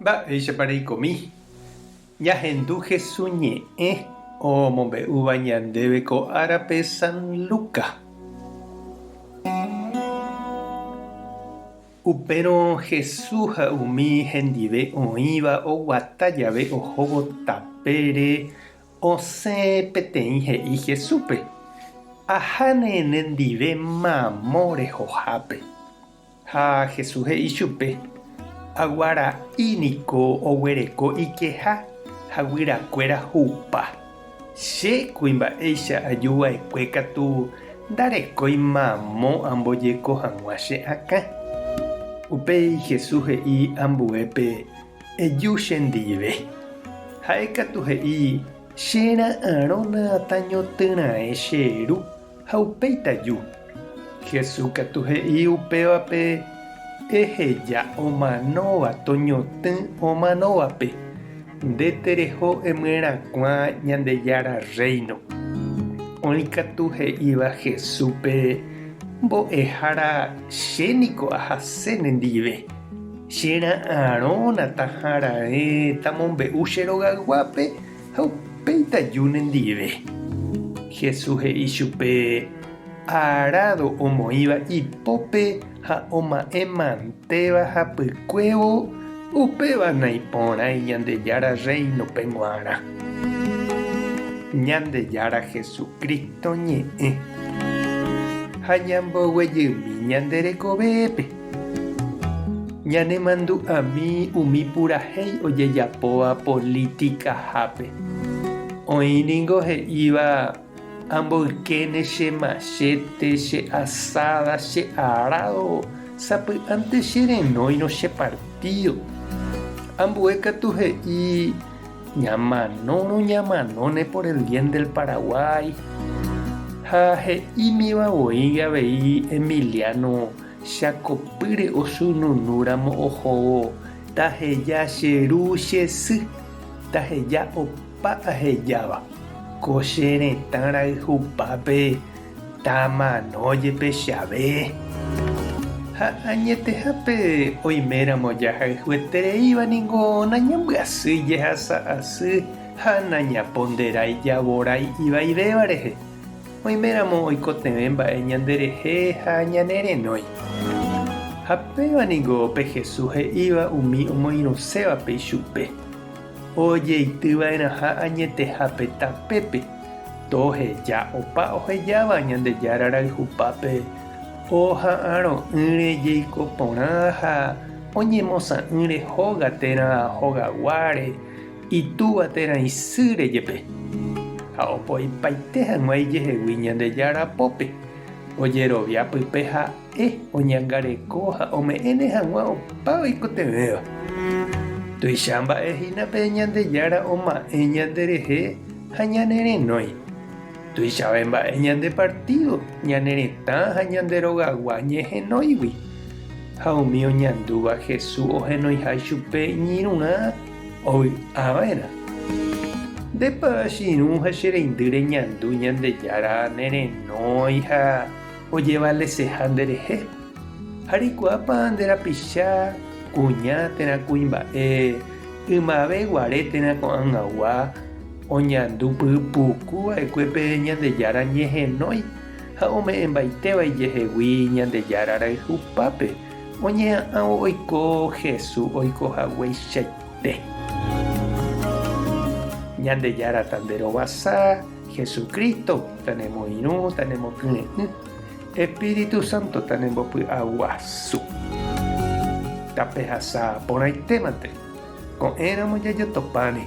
Mba'éichapa reikomi? Ñahendu Hesu ñe'ẽ omombe'úva ñandéve ko árape San Luca. Upérõ Hesu ha umi hendive oĩva oguata jave ohóvo tapére osẽ peteĩ he'i Hesúpe, Aháne nendive mamo rehohápe. Ha Jesús he'i chupe, Aguara'i niko oguereko ikeha ha guyrakuéra hupa. Che kuimba'éicha aju va'ekue katu ndarekói mamo ambojeko hag̃ua che akã. Upéi Jesús he'i ambuépe, Eju chendive. Ha'e katu he'i, Che ra'arõna tañotỹraẽ che ru. Ha upéi taju. Jesús katu he'i upévape, Eheja omanóva toñotỹ omanóvape, nde tereho emyerakuã Ñandejára Rréino. Oĩ katu he'íva Jesúspe, Mbo'ehára, che niko ahase nendive. Che ra'arõ nataharaẽ tamombe'u che rogayguápe Ha upéi taju nendive. Jesús he'i chupe, Arádo omoĩva ipópe ha oma'ẽ mantéva hapykuévo, upéva naiporãi Ñandejára Rréinope g̃uarã. Ñandejára Jesucristo ñe'ẽ. Ha ñamboguejymi ñande rekovépe. Ñanemandu'ami umi purahéi ojejapóva politikahápe. Oĩ ningo he'íva amboykéne che machete, che asada, che arado, sapy'ánte che renóirõ che partído. Ambue katu he'i ñamanórõ ñamanóne por el bien del Paraguay. Ha he'ímiva voi avei Emiliano Chakopýre osununúramo ohóvo, taheja che ru che sy, taheja opa ahejáva, ko che retã rayhupápe tamano jepe chave. Ha añetehápe oiméramo jahayhuetereíva ningo nañambyasýi jehasa asy ha nañaponderái javorái ivaivéva rehe. Oiméramo oikotevẽ mba'e ñanderehe ha ñanerenói. Ha péva ningo pe Jesús he'íva umi omoirũsévape ichupe, ojeity va'erãha añetehápe tapépe, toheja opa ohejáva Ñandejára rayhupápe oha'arõ'ỹre jeiko porã ha oñemosã'ỹre hóga térã hogaguáre, Itúva térã isýre jepe, ha opoipaite hag̃ua ijehegui Ñandejára pópe, ojerovia pype ha'e oñangareko ha ome'ẽne hag̃ua opa oikotevẽva. Tuicha mba'e hína pe Ñandejára oma'ẽ ñanderehe ha ñanerenói. Tuichave mba'e ñande partído, ñane retã ha ñande rogagua ñehenóigui. Ha umi oñandúva Jesús ohenoiha ichupe iñirũrã ovy'a va'erã. Ndépa che irũ ha che reindy reñandu Ñandejára nerenói ha ojevaleseha nderehe? Ha reikuaápa nde rapicha, kuña térã kuimba'e ymave guare térã ko'ag̃agua Oñandu pypuku va'ekue pe Ñandejára ñehenói ha ome'ẽmbaitéva ijehegui Ñandejára rayhupápe, oñeha'ãvo oiko Jesús oiko hagueichaite. Ñandejára tanderovasa, Jesucristo tanemoirũ, tanemokyre'ỹ, Espíritu Santo tanembopy'aguasu. Tapehasa porãitémante, ko'ẽramo jajotopáne.